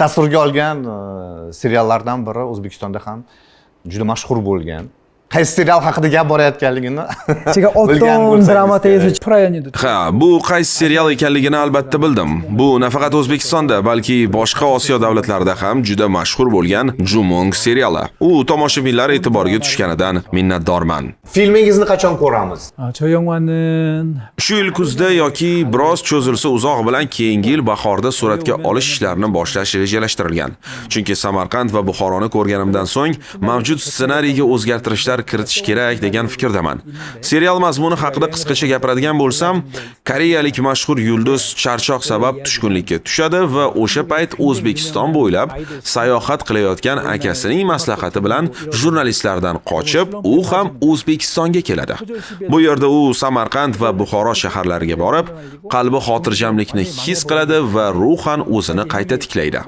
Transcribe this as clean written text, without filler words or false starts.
Tasvirga olgan seriallardan biri O'zbekistonda ham juda mashhur bo'lgan. Qaysi serial haqida gap borayotganligini 제가 bilgan 어떤 bo'lsangiz 드라마 kerak. 대해서 프라이언이도 Ha, bu qaysi serial ekanligini albatta bildim. Bu nafaqat O'zbekistonda, balki boshqa Osiyo davlatlarida ham juda mashhur bo'lgan Jumong seriali. U tomoshabinlar e'tiboriga tushganidan minnatdorman. Filmingizni qachon ko'ramiz? 아, 저 영화는 Shu yil kuzda yoki biroz cho'zilsa uzoq bilan keyingi yil bahorda suratga olish ishlarini boshlash rejalashtirilgan. Chunki Samarqand va Buxoroni ko'rganimdan so'ng mavjud ssenariyga o'zgartirishlar kiritish kerak degan fikrdaman. Serial mazmuni haqida qisqacha gapiradigan bo'lsam, koreyalik mashhur yulduz charchoq sabab tushkunlikka tushadi va o'sha payt O'zbekiston bo'ylab sayohat qilayotgan akasining maslahati bilan jurnalistlardan qochib, u ham O'zbekistonga keladi. Bu yerda u Samarqand va Buxoro shaharlariga borib, qalbi xotirjamlikni his qiladi va ruhan o'zini qayta tiklaydi.